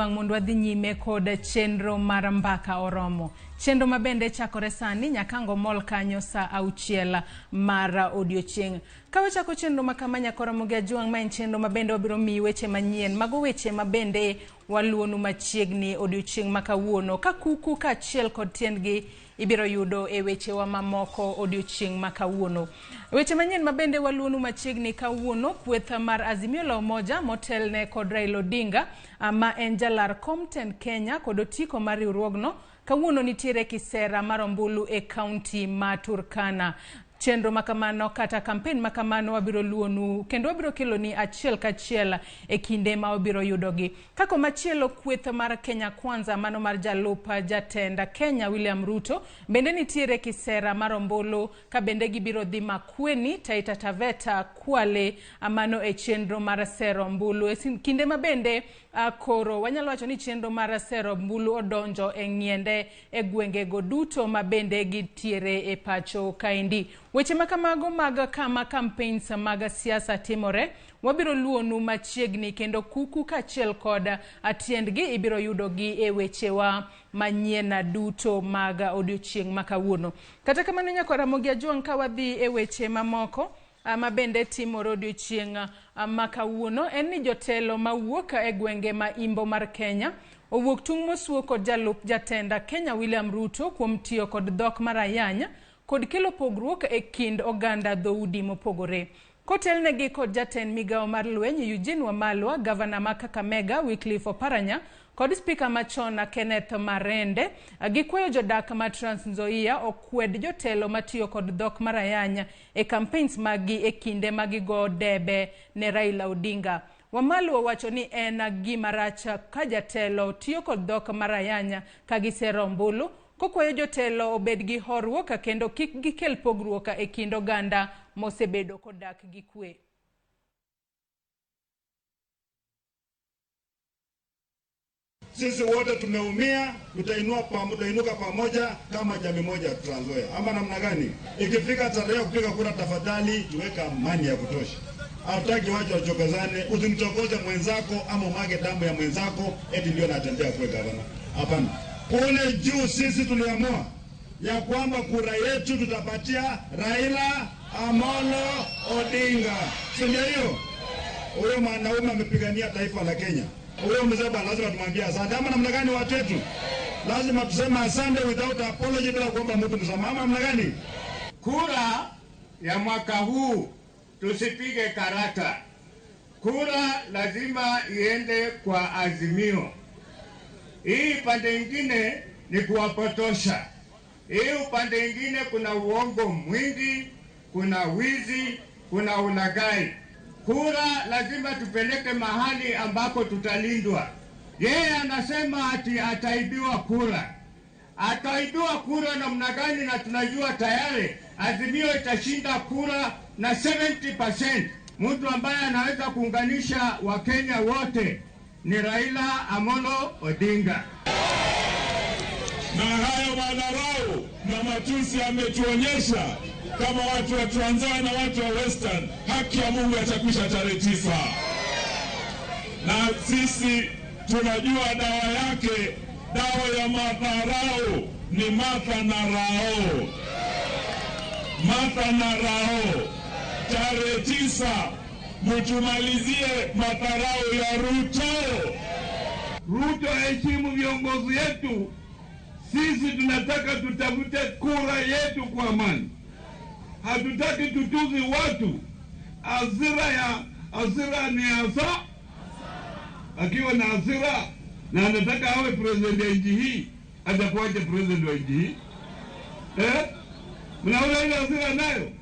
Ajwang' mondo wadhi nyime kod chenro mar Mbaka Oromo. Chenro ma bende chakore sani nyaka ango mol kanyo saa auchiel mar odiochieng'. Ka wachako chenro ma kama nyaka Ramogi Ajwang', ma en chenro ma bende wabiro miyi weche manyien. Mago weche ma bende waluonu machiegni odiochieng' ma kawuono. Ka kuku kaachiel kod tiendgi ibiro yudo e wechewa mamoko odiochieng' ma kawuono. Weche manyien ma bende waluonu machiegni kawuono, kweth mar Azimio la Umoja motelne kod Raila Odinga ma en jalar kom tend Kenya kod otiko mar riwruogno, kawuono nitiere kisera mar ombulu e kaunti ma Turkana. Chenro ma kamano kata kampen ma kamano wabiro luonu kendo wabiro keloni achiel kachiel e kinde ma wabiro yudogi. Kako machielo, kweth mar Kenya Kwanza mano mar jalup jatend Kenya William Ruto bende nitiere kisera mar ombulu ka bende gibiro dhi Makueni, Taita Taveta, Kwale mano e chenro mar sero ombulu. E kinde ma bende koro wanyalo wacho ni chenro mar sero ombulu odonjo e ng'iende e gwengego duto ma bende gintiere e pacho kaendi. Weche ma kamago mag kama campaigns mag siasa timore wabiro luonu machiegni kendo kuku kaachiel kod tiendgi ibiro yudogi e wechewa manyien duto mag odiochieng' ma kawuono. Kata kamano nyakwa Ramogi Ajwang', ka wadhi e weche mamoko ma bende timore odiochieng' ma kawuono en ni jotelo mawuok e gwenge ma imbo mar Kenya owuok tung' mosuo kod jalup jatend Kenya William Ruto kuom tiyo kod dhok mar ayany kod kelo pogruok e kind oganda dhoudi mopogore. Kotelnegi kod jatend migawo mar lweny Eugene Wamalwa, gavana ma Kakamega Wycliffe Oparanya kod spika machon Kenneth Marende, gikwayo jodak ma Trans Nzoia okwed jotelo matiyo kod dhok mar ayany e campaigns maggi e kinde ma gigo debe ne Raila Odinga. Wamalwa wacho ni en gima rach ka jatelo tiyo kod dhok mar ayany ka gisero ombulu, kokwayo jotelo obed gi horuok kendo kik gikel pogruok e kind oganda mosebedo kodak gi kwe. Sisi wote tumeumia, tutainuka pamoja kama jamii moja ya Trans Nzoia, ama namna gani? Ikifika tarehe ya kupiga kura, tafadhali tuweka amani ya kutosha. Hatutaki watu wachokozane. Usimchokoze mwenzako ama umwage damu ya mwenzako eti ndio natembea kuwe gavana. Hapana. Kule juu sisi tuliamua ya kwamba kura yetu tutapatia Raila Amolo Odinga, si ndio hiyo? Huyo mwanaume amepigania taifa la Kenya. Huyo mzee bwana, lazima tumwambie asante. Ama namna gani watu wetu? Lazima tuseme asante without apology, bila kuomba mtu msamaha. Ama namna gani? Kura ya mwaka huu tusipige karata. Kura lazima iende kwa Azimio. Hii pande ingine ni kuwapotosha. Hii upande ingine kuna uongo mwingi, kuna wizi, kuna ulaghai. Kura lazima tupeleke mahali ambako tutalindwa. Yeye anasema ati ataibiwa kura. Ataibiwa kura namna gani? Na tunajua tayari Azimio itashinda kura na 70%. Mtu ambaye anaweza kuunganisha Wakenya wote ni Raila Amolo Odinga. Na hayo madharau na matusi ametuonyesha kama watu wa Trans Nzoia na watu wa Western, haki ya Mungu yatakwisha tarehe 9. Na sisi tunajua dawa yake, dawa ya madharau ni Martha na Rao. Martha na Rao. Tarehe 9 mtumalizie madharau ya Ruto. Ruto heshimu viongozi yetu. Sisi tunataka tutafute kura yetu kwa amani. Hatutaki tutuzi watu. Hasira ni hasa. Akiwa na hasira na anataka awe president wa nchi hii, atakuwaje president wa nchi hii? Mnaona ile hasira nayo?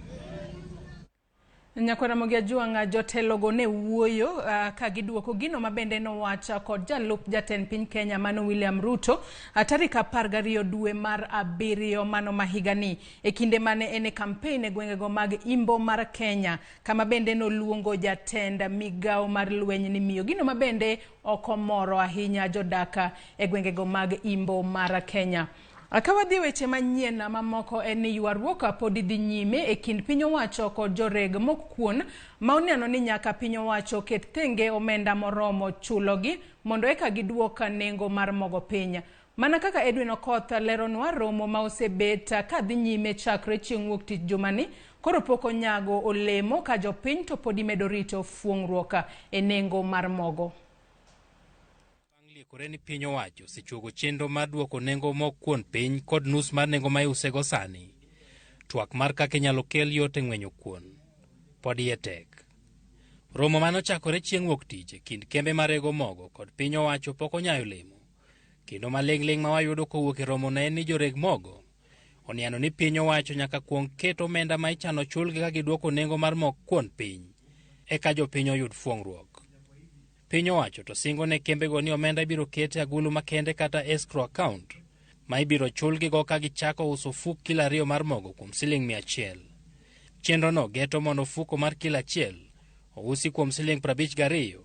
Nyakwar Ramogi Ajwang', jotelogo ne wuoyo ka giduoko gino ma bende nowacho kod jalup jatend piny Kenya mano William Ruto tarik 12 dwe mar 7 mano ma higani e kinde mane en e kampen e gwengego mag Imbo mar Kenya, kama bende noluongo jatend migawo mar lweny ni miyo, gino ma bende ok omoro ahinya jodak e gwengego mag Imbo mar Kenya. Ka wadhi weche manyien mamoko en ni ywaruok pod dhi nyime e kind piny owacho kod joreg mok kuon ma oneno ni nyaka piny owacho ket thenge omenda moromo chulogi mondo eka giduok nengo mar mogo piny. Mana kaka Edwin Okoth leronwa, romo ma osebet ka dhi nyime chakre chieng' wuok tich jumani koro pok onyago olemo ka jopiny to podi medo rito fuong'ruok e nengo mar mogo. Bang' liekore ni piny owacho osechuogo chenro mar duoko nengo mok kuon piny kod nus mar nengo ma iusego sani, twak mar kaka inyalo kel yot e ng'wenyo kuon pod iye tek. Romo mane ochakore chieng' wuok tich e kind kembe marego mogo kod piny owacho pok onyayo olemo, kendo maling'ling' ma wayudo kowuok e romono en ni joreg mogo oniano ni piny owacho nyaka kuong ket omenda ma ichano chulgi ka giduoko nengo mar mok kuon piny, eka jopiny oyud fuong'ruok. Piny owacho to singo ne kembego ni omenda ibiro ket e agulu makende kata escrow account ma ibiro chulgigo ka gichako uso ofuk kilo 2 mar mogo kuom siling 100. Chenrono geto mondo ofuko mar kilo 1 ousi kuom siling 52,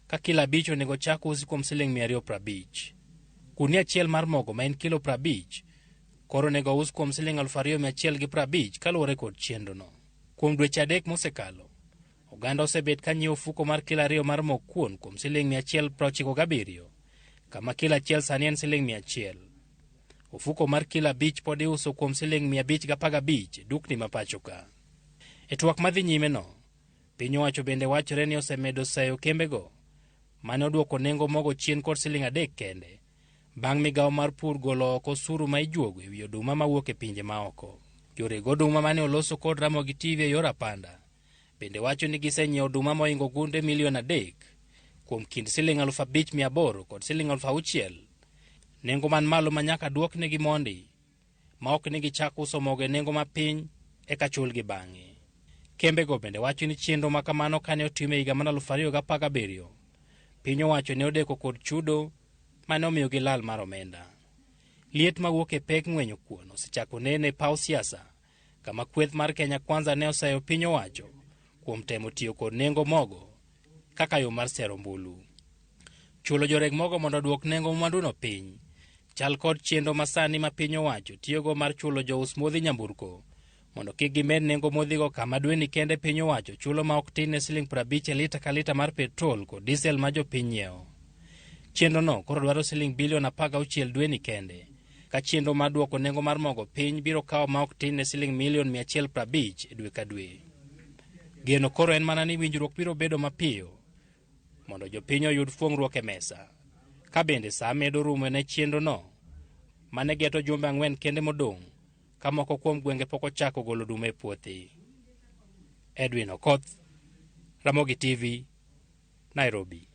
ka kilo 5 onego chak usi kuom siling 250. Kunia 1 mar mogo ma en kilo 50 koro onego us kuom siling 2150 kaluwore kod chenrono. Kuom dweche 3 mosekalo, oganda osebet ka nyiewo ofuko mar kilo 2 mar mok kuon kuom siling 197, kama kilo 1 sani en siling 100. Ofuko mar kilo 5 pod iuso kuom siling 515 e dukni ma pacho ka. E twak madhi nyime no, piny owacho bende wachore ni osemedo seyo kembego mane oduoko nengo mogo chien kod siling 3 kende, bang' migawo mar pur golo oko osuru ma ijuogo ewi oduma mawuok e pinje maoko. Joreg oduma mane oloso kod Ramogi TV e yor apanda bende wacho ni gisenyiewo oduma mohingo gunde milion 3 kuom kind siling 5800 kod siling 6000, nengo man malo ma nyaka duoknegi mondi ma ok ni gichak uso mogo e nengo mapiny eka chulgi bang'e. Kembego bende wacho ni chenro ma kamano kane otim e higa mar 2017, piny owacho ne odeko kod chudo mane omiyogi lal mar omenda. Liet mawuok e pek ng'wenyo kuon osechako neno e paw siasa, kama kweth mar Kenya Kwanza ne oseyo piny owacho kuom temo tiyo kod nengo mogo kaka yo mar sero ombulu. Chulo joreg mogo mondo oduok nengo mwanduno piny chal kod chenro masani ma piny owacho tiyogo mar chulo jous modhi nyamburko mondo kik gimed nengo modhigo, kama dweni kende piny owacho chulo ma ok tin ne siling 50 e lita ka lita mar petrol kod diesel ma jopiny nyiewo. Chenrono koro dwaro siling bilion 16 dweni kende, ka chenro mar duoko nengo mar mogo piny biro kawo ma ok tin ne siling milion 150 e dwe ka dwe. Geno koro en mana ni winjruok biro bedo mapiyo mondo jopiny oyud fuong'ruok e mesa, ka bende saa medo rumo ne chenrono mane geto jumbe 4 kende modong', ka moko kuom gwenge pok ochako golo oduma e puothe. Edwin Okoth, Ramogi TV, Nairobi.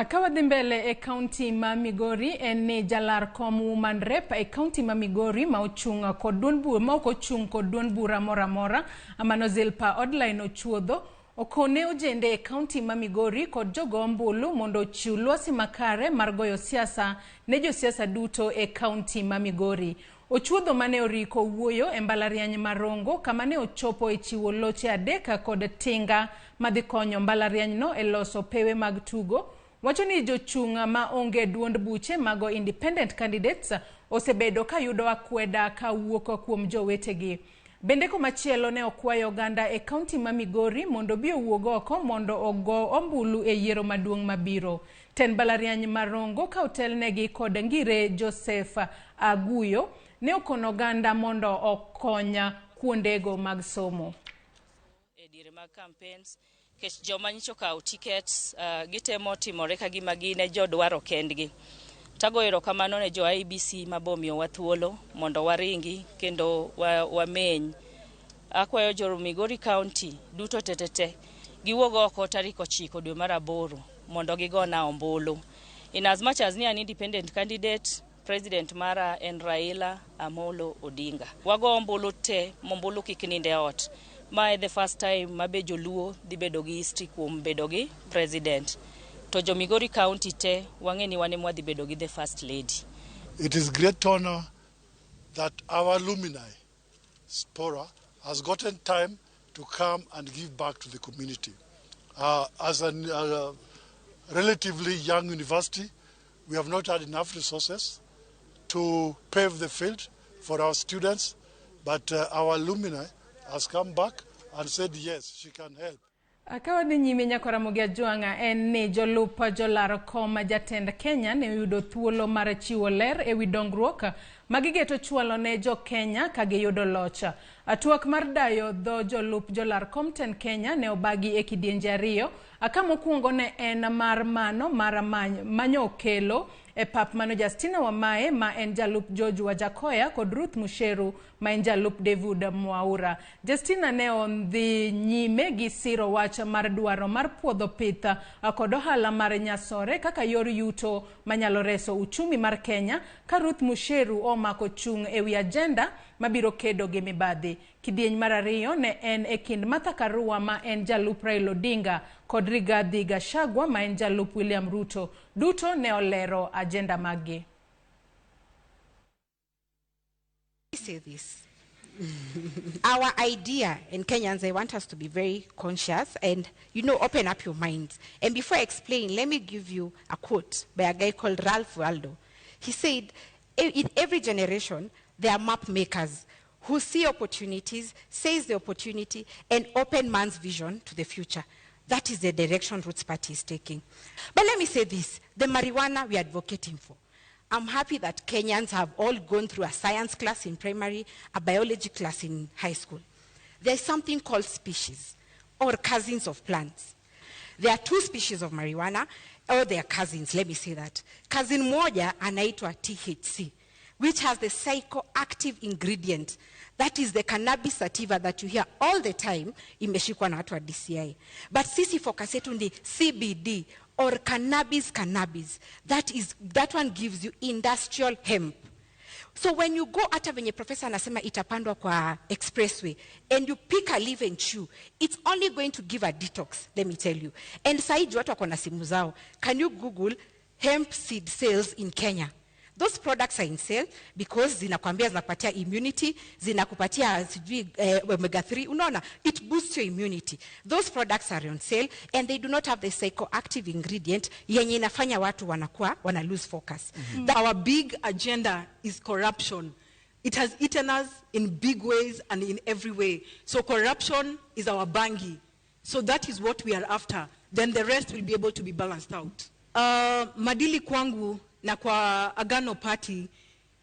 Ka wadhi mbele e kaunti ma Migori en ni jalar kom Woman Rep e kaunti ma Migori ma ochung' kod duond bura ma ok ochung' kod duond bura moro amora mano Zilpa Odline Ochuodho okone ojende e kaunti ma Migori kod jogo ombulu mondo ochiw lwasi makare mar goyo siasa ne josiasa duto e kaunti ma Migori. Ochuodho mane oriko wuoyo e mbalariany ma Rongo kama ne ochopo e chiwo loche 3 kod tinga madhi konyo mbalarianyno e loso pewe mag tugo, wacho ni jochung' ma onge duond buche mago independent candidates osebedo ka yudo akweda kawuok kuom jowetegi. Bende komachielo ne okwayo oganda e kaunti ma Migori mondo bi owuog oko mondo ogo ombulu e yiero maduong' mabiro. Ten mbalariany ma Rongo ka otelnegi kod Ngire Joseph Aguyo ne okono oganda mondo okony kuondego mag somo. E diere mag campaigns, kech joma nyicho okawo tickets, gitemo timore ka gima gin e jodwaro kendgi. Tago erokamano ne jo IEBC mabomiyowa thuolo mondo waringi kendo wameny. Akwayo jo Migori County duto tetete giwuog oko tarik 9 dwe mar 8 mondo gigona ombulu. In as much as ni an independent candidate, president mara en Raila Amolo Odinga. Wago ombulu te, mombulu kik ninde ot. Ma the first time mabe joluo dhi bedo gi history kuom bedo gi president. To jo Migori County te wang'e ni wan ema wadhi bedo gi the first lady. It is great honor that our alumni, Spora, has gotten time to come and give back to the community. As a relatively young university, we have not had enough resources to pave the field for our students, but our alumni has come back and said yes, she can help. Ka wadhi nyime nyako Ramogi Ajwang'a en ni jolup jolar kom jatend Kenya ne oyudo thuolo mar chiwo ler ewi dongruok ma gigeto chwalo ne jo Kenya ka giyudo loch. Twak mar dayo dho jolup jolar kom tend Kenya ne obagi e kidienje ariyo. Ka mokwongo ne en mar mano mar manyo okelo e pap mano Justina Wamae ma en jalup George Wajackoyah kod Ruth Musheru ma en jalup David Mwaura. Justina ne odhi nyime gi siro wach mar dwaro mar puodho pith kod ohala mar nyasore kaka yor yuto manyalo reso uchumi mar Kenya ka Ruth Musheru omako chung' ewi agenda mabiro kedo gi mibadhi. Kidieny mar ariyo ne en e kind Martha Karua ma en jalup Raila Odinga kod Rigathi Gachagua ma en jalup William Ruto. Duto ne olero agenda maggi. Say this. Our idea, and Kenyans, I want us to be very conscious and, you know, open up your minds. And before I explain, let me give you a quote by a guy called Ralph Waldo. He said, in every generation, there are map makers who see opportunities, seize the opportunity, and open man's vision to the future. That is the direction Roots Party is taking. But let me say this, the marijuana we are advocating for. I'm happy that Kenyans have all gone through a science class in primary, a biology class in high school. There's something called species, or cousins of plants. There are two species of marijuana, or they are cousins, let me say that. Cousin moja anaitwa THC, which has the psychoactive ingredient. That is the cannabis sativa that you hear all the time, imeshikwa na watu wa DCI. But sisi focus yetu ni CBD, or cannabis cannabis. That one gives you industrial hemp. So when you go hata venye professor anasema itapandwa kwa expressway, and you pick a leaf and chew, it's only going to give a detox, let me tell you. And sahi watu wako na simu zao. Can you Google hemp seed sales in Kenya? Those products are in sale because zinakwambia zinakupatia immunity, zinakupatia sijui omega 3, unaona, it boosts your immunity. Those products are on sale and they do not have the psychoactive ingredient yenye inafanya watu wanakuwa, wana lose focus. Our big agenda is corruption. It has eaten us in big ways and in every way. So corruption is our bangi. So that is what we are after. Then the rest will be able to be balanced out. Madili kwangu na kwa Agano Party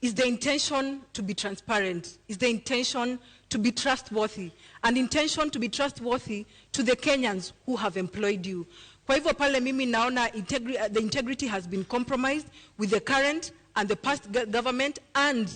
is the intention to be transparent, is the intention to be trustworthy, and intention to be trustworthy to the Kenyans who have employed you. Kwa hivyo pale mimi naona the integrity has been compromised with the current and the past government and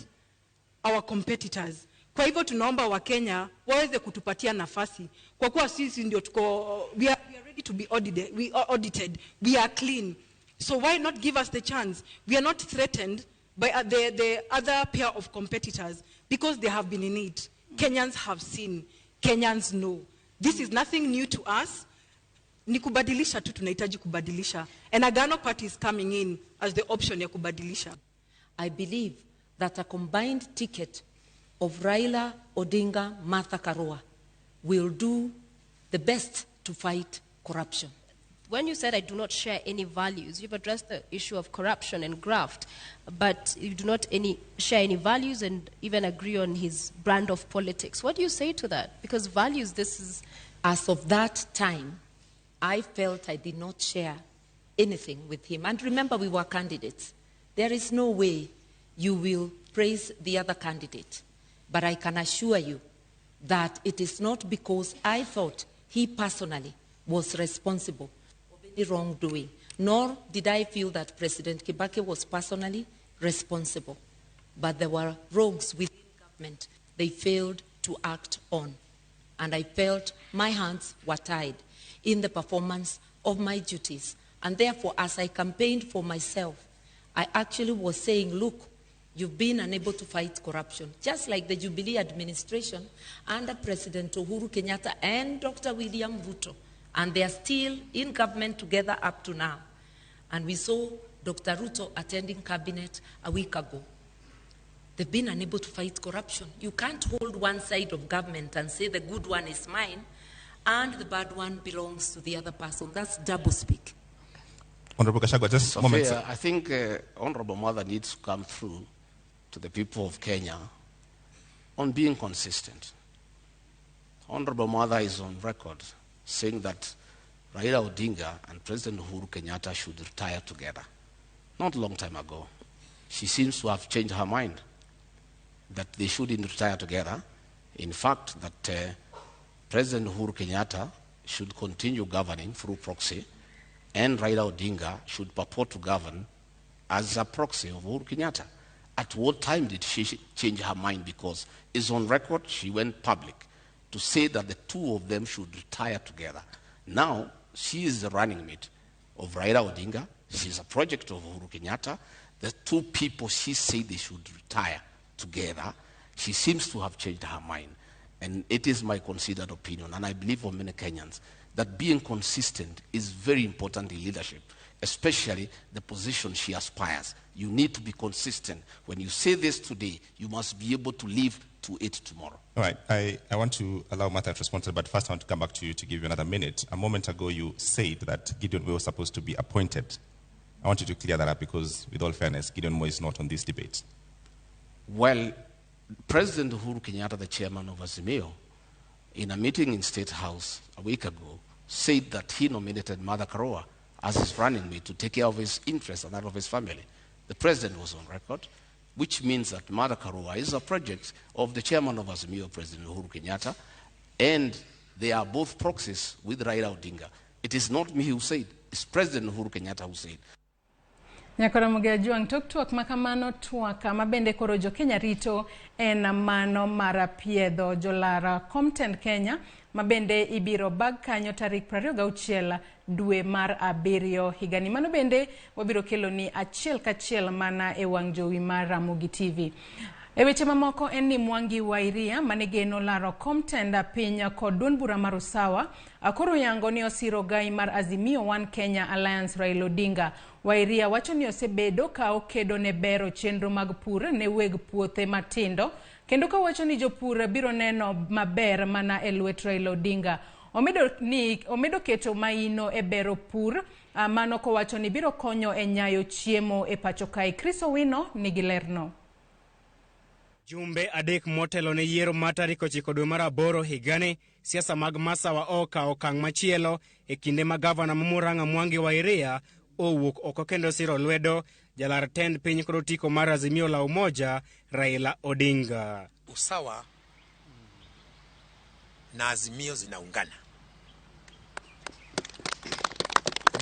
our competitors. Kwa hivyo tunaomba wa Kenya waweze kutupatia nafasi. Kwa kuwa sisi ndio tuko, we are ready to be audited, we are audited, we are clean. So why not give us the chance? We are not threatened by the other pair of competitors because they have been in it. Kenyans have seen. Kenyans know. This is nothing new to us. Ni kubadilisha tu, tunahitaji kubadilisha. And Agano Party is coming in as the option ya kubadilisha. I believe that a combined ticket of Raila Odinga, Martha Karua will do the best to fight corruption. When you said I do not share any values, you've addressed the issue of corruption and graft, but you do not share any values and even agree on his brand of politics. What do you say to that? Because values, this is... As of that time, I felt I did not share anything with him. And remember, we were candidates. There is no way you will praise the other candidate. But I can assure you that it is not because I thought he personally was responsible of any wrongdoing, nor did I feel that President Kibaki was personally responsible. But there were rogues within government they failed to act on. And I felt my hands were tied in the performance of my duties. And therefore, as I campaigned for myself, I actually was saying, look, you've been unable to fight corruption, just like the Jubilee administration under President Uhuru Kenyatta and Dr. William Ruto. And they are still in government together up to now. And we saw Dr. Ruto attending cabinet a week ago. They've been unable to fight corruption. You can't hold one side of government and say the good one is mine and the bad one belongs to the other person. That's double speak. Honorable Gachagua, just a moment. I think Honorable Mother needs to come through to the people of Kenya on being consistent. Honorable Martha is on record saying that Raila Odinga and President Uhuru Kenyatta should retire together. Not a long time ago. She seems to have changed her mind that they shouldn't retire together. In fact, that President Uhuru Kenyatta should continue governing through proxy, and Raila Odinga should purport to govern as a proxy of Uhuru Kenyatta. At what time did she change her mind? Because it's on record, she went public to say that the two of them should retire together. Now, she is the running mate of Raila Odinga. She's a project of Uhuru Kenyatta. The two people she said they should retire together, she seems to have changed her mind. And it is my considered opinion, and I believe for many Kenyans, that being consistent is very important in leadership, especially the position she aspires. You need to be consistent. When you say this today, you must be able to live to it tomorrow. All right. I want to allow Martha to respond to that, but first I want to come back to you to give you another minute. A moment ago, you said that Gideon Moi was supposed to be appointed. I want you to clear that up because, with all fairness, Gideon Moi is not on this debate. Well, President Uhuru Kenyatta, the chairman of Azimio, in a meeting in State House a week ago, said that he nominated Martha Karua as his running mate to take care of his interests and that of his family. The president was on record, which means that Martha Karua is a project of the chairman of Azimio, President Uhuru Kenyatta, and they are both proxies with Raila Odinga. It is not me who said, it's President Uhuru Kenyatta who said. Nyakora Juang tok twak makamano twak mabende koro jo Kenya rito en mano mar piedho jolara Comten Kenya mabende ibiro bag kanyo tarik 26 dwe mar 7 higani. Mano bende wabiro kelo ni achiel kachiel mana e wang' jowi mar Ramogi TV. E weche mamoko en ni Mwangi wa Iria manegeno laro kom tend piny kod duond bura mar Usawa koro yango ni osiro gai mar Azimio One Kenya Alliance Raila Odinga. Wairia wacho ni osebedo ka okedo ne bero chenro mag pur ne weg puothe matindo kendo ka wacho ni jopur biro neno maber mana e lwet Raila Odinga. Omedo keto maino e bero pur mano kowacho ni biro konyo e nyayo chiemo e pacho kae. Chris Owino nigi lerno. Jumbe adek motelo ne yiero mar tarik 9 dwe mar 8 higani, siasa mag Masawa okawo okang' machielo e kinde ma gavana ma Murang'a Mwangi wa Iria owuok oko kendo siro lwedo jalar tend piny kod otiko mar Azimio la Umoja Raila Odinga. Usawa na Azimio zinaungana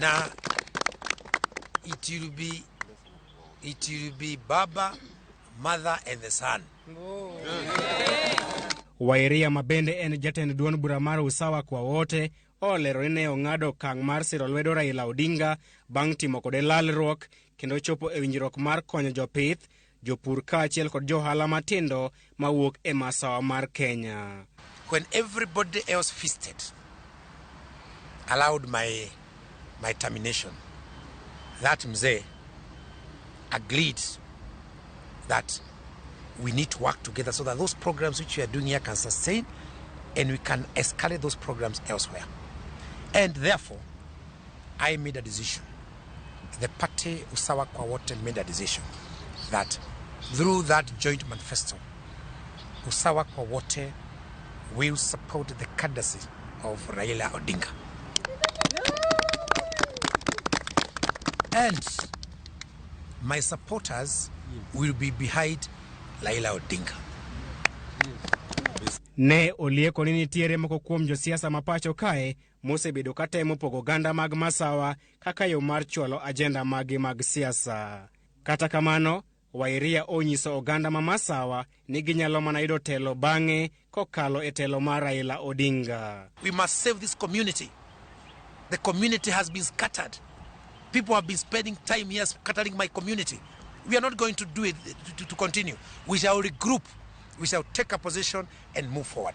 na it will be Baba, Mother and the Son. Wairia mabende en jatend duond bura mar Usawa kwa wote olero ni ne ong'ado okang' mar siro lwedo Raila Odinga bang' timo kode lalruok kendo chopo e winjruok mar konyo jopith, jopur kaachiel kod johala matindo mawuok e masawa mar Kenya. When everybody else feasted, allowed my termination, that mzee agreed that we need to work together so that those programs which we are doing here can sustain and we can escalate those programs elsewhere. And therefore, I made a decision. The party Usawa Kwa Wote made a decision that through that joint manifesto, Usawa Kwa Wote will support the candidacy of Raila Odinga. And my supporters will be behind Raila Odinga. Ne olieko ni nitiere moko kuom josiasa ma pacho kae mosebedo katemo pogo oganda mag Masawa kaka yo mar chwalo ajenda mage mag siasa. Kata kamano, Wairia onyiso oganda ma Masawa ni ginyalo mana yudo telo bang'e kokalo e telo mar Raila Odinga. We must save this community. The community has been scattered. People have been spending time here scattering my community. We are not going to do it to continue. We shall regroup. We shall take a position and move forward.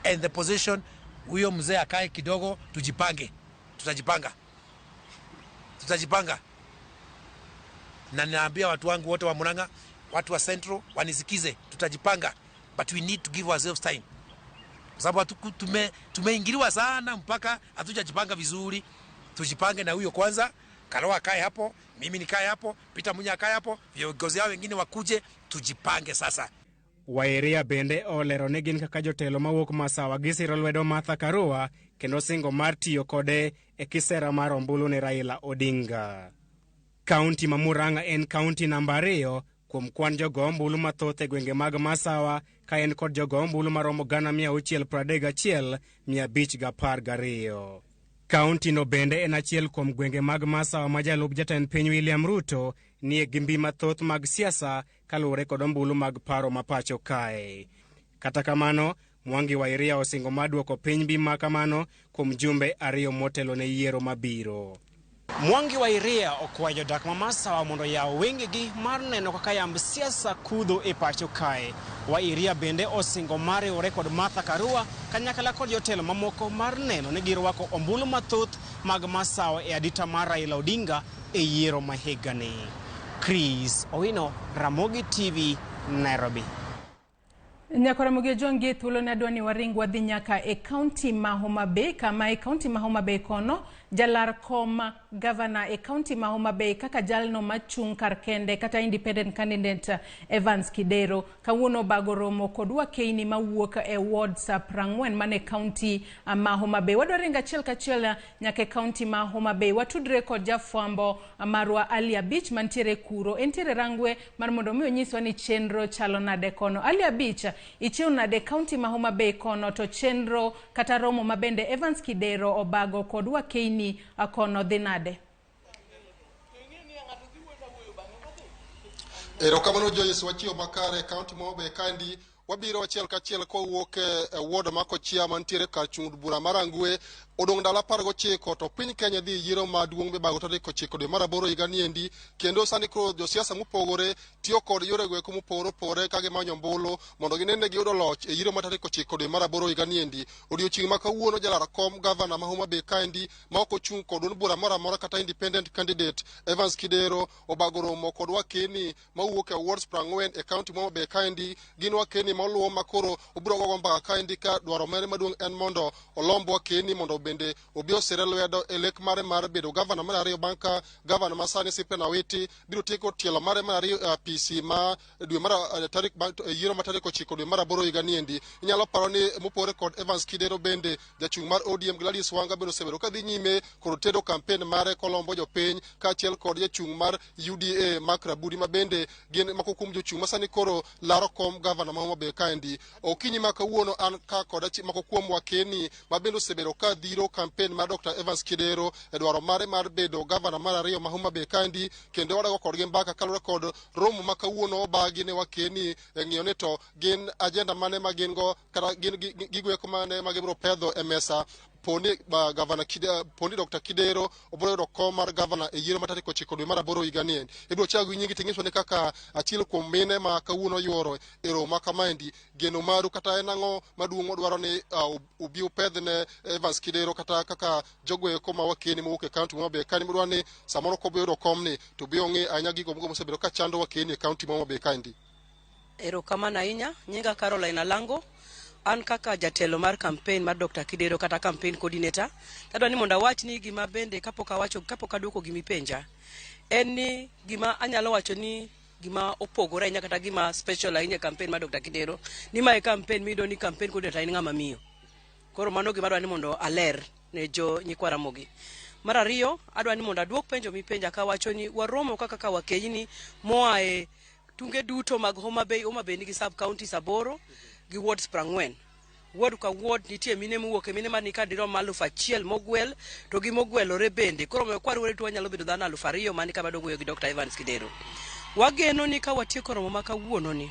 And the position, huyo mzee akae kidogo, tujipange. Tutajipanga. Tutajipanga. Na ninaambia watu wangu wote wa Murang'a, watu wa Central, wanisikize, tutajipanga. But we need to give ourselves time. Kwa sababu tumeingiliwa sana mpaka hatujajipanga vizuri. Tujipange na huyo kwanza, Karua akae hapo, Mimi nikae hapo, Peter Munya akae hapo, viongozi hao wengine wakuje, tujipange sasa. Wa Iria bende olero ni gin kaka jotelo mawuok Masawa gisiro lwedo Martha Karua kendo singo mar tiyo kode e kisera mar ombulu ne Raila Odinga. Kaunti ma Murang'a en kaunti namba 2 kuom kwan jogo ombulu mathoth e gwenge mag Masawa ka en kod jogo ombulu maromo 631,512. Kaunti no bende en achiel kuom gwenge mag Masawa ma jalup jatend piny William Ruto nie gi mbi mathoth mag siasa kaluwore kod ombulu mag paro ma pacho kae. Kata kamano, Mwangi Wa Iria osingo mar duoko piny mbi ma kamano kuom jumbe 2 motelo ne yiero mabiro. Mwangi Wa Iria okwayo jodak ma Masawa mondo oyaw wengegi mar neno kaka yamb siasa kudho e pacho kae. Wa Iria bende osingo mar riwore kod Martha Karua kanyakla kod jotelo mamoko mar neno ni girwako ombulu mathoth mag Masawa e adita mar Raila Odinga e yiero ma higani. Chris Owino, Ramogi TV, Nairobi. Nyakwaramogi Ojwang' gi thuolo ne adwa ni waring wadhi nyaka e kaunti ma Homa Bay, kama e kaunti ma Homa Bay kono jalar kom gavana e kaunti ma Homa Bay kaka jalno machung' kar kende kata independent candidate Evans Kidero kawuono obago romo kod wakeini mawuok e wards 40 mane kaunti ma Homa Bay. Wadwa ringo achiel kachiel nyaka e kaunti ma Homa Bay watudre kod jafwambo marwa Ali Abich mantiere kuro. Entiere Rangwe mar mondo mi onyiswa ni chenro chalo nade kono. Ali Abich, ichiew nade kaunti ma Homa Bay kono to chenro kata romo mabende Evans Kidero obago kod wakeini kono dhi nade? Erokamano Joyce, wachiew makare kaunti ma Homa Bay kaendi. Wabiro achiel kachiel kowuok e ward ma Kochia mantiere kar chung' bura mar Rangwe. Odong' ndalo 19 to piny Kenya dhi yiero maduong' mibago tarik 9 dwe mar 8 higa niendi, kendo sani koro josiasa mopogore tiyo kod yore go eko mopogore opogore ka gimanyo ombulu mondo ginene giyudo loch e yiero ma tarik 9 dwe mar 8 higa niendi. Odiochieng' ma kawuono jalar kom gavana ma Homa Bay kaendi ma ok ochung' kod duond bura moro amora kata independent candidate Evans Kidero obago romo kod wakeni mawuok e wards 40 e kaunti ma Homa Bay kaendi. Gin wakeni moluwo makoro obiro gogo mbaka kaendi ka dwaro mare maduong' en mondo olomb wakeni mondo bende obi osire lwedo e lek mare mar bedo gavana mar 2 bang' ka gavana masani Cyprian Awiti biro tieko tielo mare mar 2 e apisi ma dwe mar tarik yiero ma tarik 9 dwe mar 8 higa niendi. Inyalo paro ni mopogore kod Evans Kidero bende jachung' mar ODM Gladys Wanga bende osebedo kadhi nyime kod tedo kampen mare kolombo jopiny kaachiel kod jachung' mar UDA Mark Rabudi ma bende gin moko kuom jochung' masani koro laro kom gavana ma Homa Bay kaendi. Okinyi ma kawuono an ka kod moko kuom wakeni ma bende osebedo ka dhiro kampen mar Dr. Evans Kidero e dwaro mare mar bedo gavana mar 2 ma Homa Bay kaendi, kendo wadago kodgi mbaka kaluwore kod romo ma kawuono obagi ne wakeni e ng'iyo ni to gin agenda mane ma gin go kata gin gigo eko mane ma gibiro pedho e mesa poni gavana poni Dr. Kidero obiro yudo kom mar gavana e yiero ma tarik 9 dwe mar 8 higa niendi. Ibiro chako gi nyingi ting'iso ni kaka achiel kuom mine ma kawuono yuoro e romo ma kamaendi, geno maru kata en ang'o maduong' modwaro ni ubi upedh ne Evans Kidero kata kaka jogo eko ma wakeni mowuok e kaunti ma Homa Bay kaendi modwaro ni samoro kobiro yudo komni to bi ong'i ahinya gigo mogo mosebedo ka chando wakeni e kaunti ma Homa Bay kaendi. Erokamano ahinya, nyinga Caroline Alango. An kaka jatelo mar campaign mar Dr. Kidero kata campaign coordinator, adwa ni mondo awach ni gima bende kapok awacho, kapok aduoko gima ipenja, en ni gima anyalo wacho ni gima opogore ahinya kata gima special ahinya e campaign mar Dr. Kidero, ni mae campaign miyudo ni campaign coordinator en ng'ama miyo. Koro mano gima adwa ni mondo aler ne jo nyikwa Ramogi. Mar ariyo, adwa ni mondo aduok penjo mipenja kawacho ni waromo kaka wakeini moa e tunge duto mag Homa Bay. Homa Bay nigi sub counties 8 gi wards 40. Ward ka ward nitie mine mowuok e mine man ka dirom 1000 mogwel to gi mogwelore bende. Koro omiyo kwariwore to wanyalo bedo dhano 2000 man ka madwa wuoyo gi Dr. Evans Kidero. Wageno ni ka watieko romo ma kawuono ni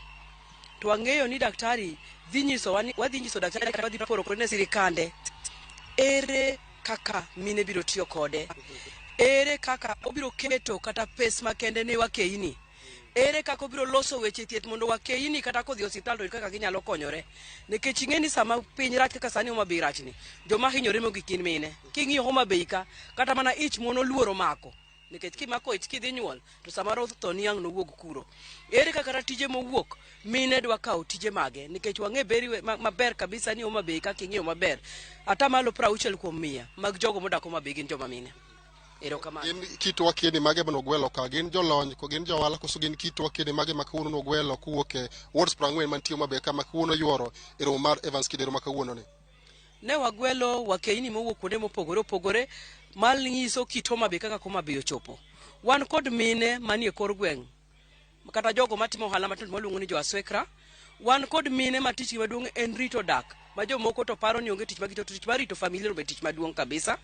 to wang'eyo ni daktari dhi nyisowa ni wadhi nyiso daktari kata wadhi poro kode ne sirikande ere kaka mine biro tiyo kode, ere kaka obiro keto kata pes makende ne wakeini, ere kaka obiro loso weche thieth mondo wakeini kata kodhi osiptal to yud kaka ginyalo konyore. Nikech ing'e ni sama piny rach kaka sani Homa Bay rachni, joma hinyore mogik gin mine. King'iyo Homa Bay ka, kata mana ich mon oluoro mako, nikech kimako ich kidhi nyuol to samoro tho ni ang' nowuog kuro. Ere kaka kata tije mowuok mine dwa kawo tije mage, nikech wang'e beri maber kabisa ni Homa Bay ka king'iyo maber 60% mag jogo modak Homa Bay gin joma mine. Erokamano. Gin kit wakeni mage manogwelo ka? Gin jolony, ko gin johala, koso gin kit wakeni mage ma kawuono nogwelo kowuok e wards 40 mantie Homa Bay ka ma kawuono yuoro e romo mar Evans Kidero ma kawuono ni? Ne wagwelo wakeini mowuok kuonde mopogore opogore manyiso kit Homa Bay kaka Homa Bay ochopo. Wan kod mine manie kor gweng' kata jogo matimo ohala matindo maluongo ni jo aswekra. Wan kod mine ma tichgi maduong' en rito dak, ma jomoko to paro ni onge tich magito, to tich mar rito familia be tich maduong' kabisa.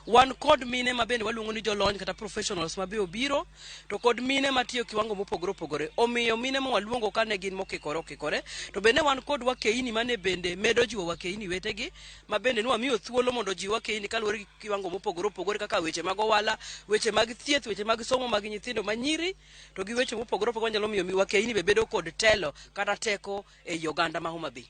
Wan kod mine ma bende waluongo ni jolony kata professionals ma be obiro, to kod mine matiyo kiwango mopogore opogore. Omiyo mine ma waluongo ka ne gin mokikore okikore. To bende wan kod wakeini mane bende medo jiwo wakeini wetegi, ma bende ne wamiyo thuolo mondo ojiw wakeini kaluwore gi kiwango mopogore opogore kaka weche mag ohala, weche mag thieth, weche mag somo mag nyithindo manyiri, to gi weche mopogore opogore manyalo miyo wakeini be bedo kod telo kata teko ei oganda ma Homa Bay.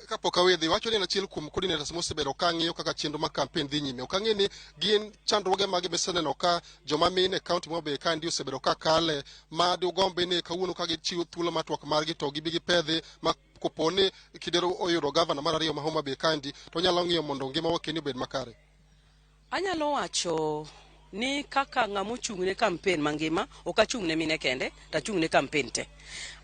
Kapok awedhi, wacho ni en achiel kuom coordinators mosebedo ka ng'iyo kaka chenro mar campaign dhi nyime. Ok ang'e ni gin chandruoge mage miseneno ka joma mine e county ma Homa Bay kaendi osebedo ka kale, ma dugombi ni kawuono ka gichiwo thuolo mar twak margi to gibi gipedhi ma kopo ni Kidero oyudo gavana mar ariyo ma Homa Bay kaendi to onyalo ng'iyo mondo ngima wakeni obed makare. Anyalo wacho ni kaka ng'ama ochung' ne campaign mangima, ok achung' ne mine kende, to achung' ne campaign te.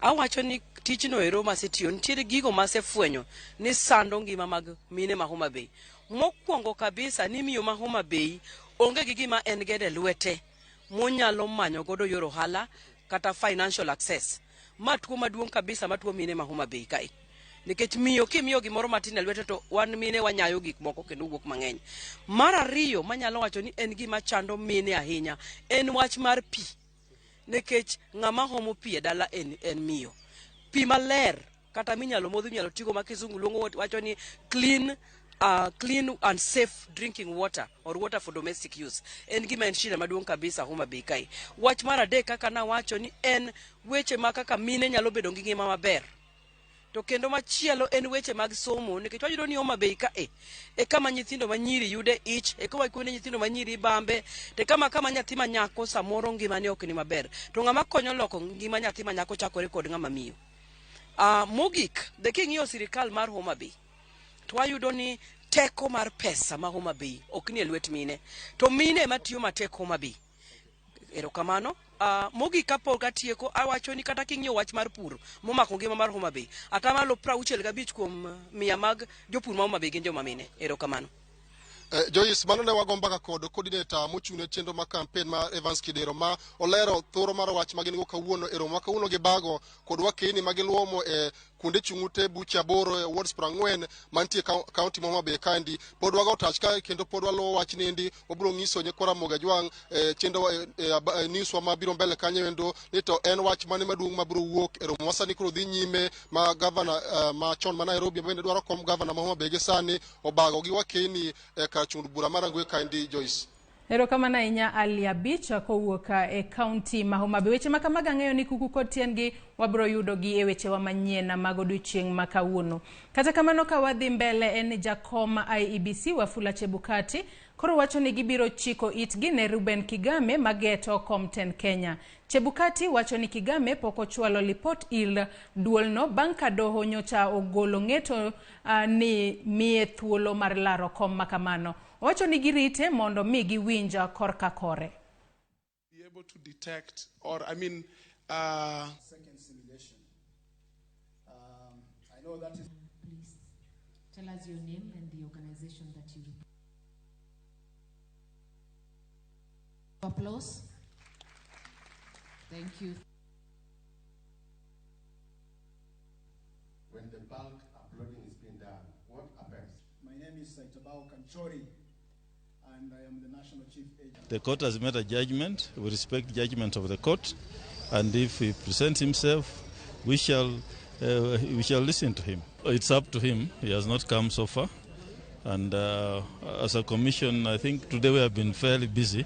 Awacho ni tijno ero masetiyo, nitiere gigo masefwenyo ni sando ngima mag mine ma Homa Bay. Mokwongo kabisa ni miyo ma Homa Bay onge gi gima en godo e lwete monyalo manyo godo yor ohala kata financial access. Ma tuo maduong' kabisa matuo mine ma Homa Bay kae. Nikech miyo kimiyo gimoro matin e lwete to wan mine wanyayo gik moko kendo wuok mang'eny. Mar ariyo manyalo wacho ni en gima chando mine ahinya en wach mar pi. Nikech ng'ama homo pi e dala en miyo. Pi maler kata minyalo modhi minyalo tigo ma kizungu luongo wacho ni clean and safe drinking water or water for domestic use. En gima en shida maduong' kabisa Homa Bay kae. Wach mar adek kaka nawacho ni en weche ma kaka mine nyalo bedo gi ngima maber. To kendo machielo en weche mag somo, nikech wayudo ni Homa Bay ka e kama nyithindo manyiri yude ich, e kama kuonde nyithindo manyiri ibambe, to e kama nyathi ma nyako samoro ngimane ok ni maber. To ng'ama konyo loko ngima nyathi ma nyako chakore kod ng'ama miyo. Mogik, be king'iyo sirikal mar Homa Bay, to wayudo ni teko mar pesa ma Homa Bay ok ni e lwet mine. To mine ema tiyo matek Homa Bay. Erokamano. Mogik kapok atieko, awacho ni kata king'iyo wach mar pur momako ngima mar Homa Bay, atamalo 65 kuom 100 mag jopur ma Homa Bay gin joma mine. Erokamano. Joyce, mano ne wago mbaka kod coordinator mochung' ne chenro mar campaign mar Evans Kidero ma olero thoro mar wach ma gin go kawuono e romo ma kawuono gibago kod wakeni ma giluomo e kuonde chung' ute buche 8 e wards 40 mantie county ma Homa Bay kaendi. Pod wago tach kae kendo pod waluwo wach niendi, wabiro nyiso nyikwa Ramogi Ajwang' chenro news wa mabiro mbele kanyo endo ni to en wach mane maduong' mabiro wuok e romo ma sani koro dhi nyime ma gavana machon ma Nairobi bende dwaro kom gavana ma Homa Bay gi sani obago gi wakeni e kar chung' bura mar Rangwe kaendi. Joyce. Erokamano ahinya Ali Abich kowuok e kaunti ma Homa Bay. Weche ma kamago ang'eyo ni kuku kod tiendgi wabiro yudogi e wechewa manyien mag odiochieng' ma kawuono. Kata kamano ka wadhi mbele en ni jakom IEBC Wafula Chebukati koro wacho ni gibiro chiko itgi ne Ruben Kigame mageto kom tend Kenya. Chebukati wacho ni Kigame pok ochwalo lipot ir duolno bang' ka doho nyocha ogolo ng'eto ni miye thuolo mar laro kom makamano. Owacho ni girite mondo mi giwinj korka kore. Be able to detect or I mean second simulation. I know that is Please tell us your name and the organization that you represent. Applause. Thank you. When the bulk uploading is being done, what happens? My name is Saitabao Kanchori, and I am the National Chief Agent. The court has made a judgment. We respect judgment of the court, and if he presents himself, we shall listen to him. It's up to him. He has not come so far, and as a commission, I think today we have been fairly busy.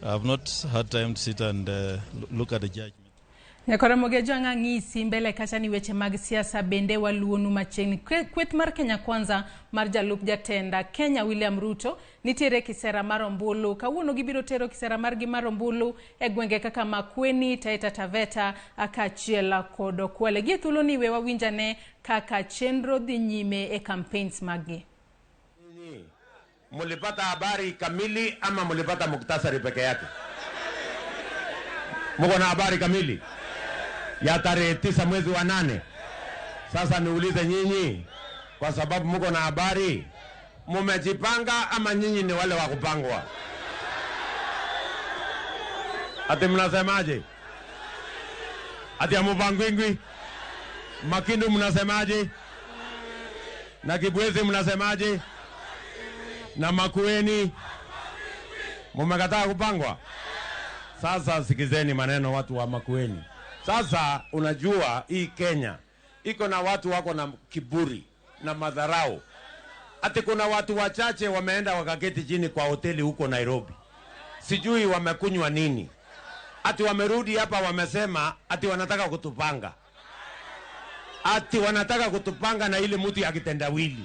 I have not had time to sit and look at the judgment. Nyakoramogi Ajwang' ang'isi mbele kacha ni weche mag siasa bende waluonu machiegni. Kweth mar Kenya Kwanza mar jalup jatenda Kenya William Ruto nitiere kisera mar ombulu. Kawuono gibiro tero kisera margi mar ombulu e gwenge kaka Makueni, Taita Taveta kaachiel kod Kwale. Gie thuoloni we wawinjane kaka chenro dhi nyime e campaigns maggi. Mulipata habari kamili ama mulipata muktasari peke yake? Muko na habari kamili ya tarehe 9 mwezi wa 8? Sasa niulize nyinyi, kwa sababu muko na habari, mumejipanga ama nyinyi ni wale wa kupangwa? Ati mnasemaje? Ati hamupangwingwi? Makindu mnasemaje? Na Kibwezi mnasemaje? Na Makueni mumekataa kupangwa? Sasa sikizeni maneno watu wa Makueni. Sasa unajua hii Kenya iko na watu wako na kiburi na madharau. Ati kuna watu wachache wameenda wakaketi chini kwa hoteli huko Nairobi, sijui wamekunywa nini. Ati wamerudi hapa wamesema ati wanataka kutupanga, ati wanataka kutupanga na ile mtu ya kitendawili.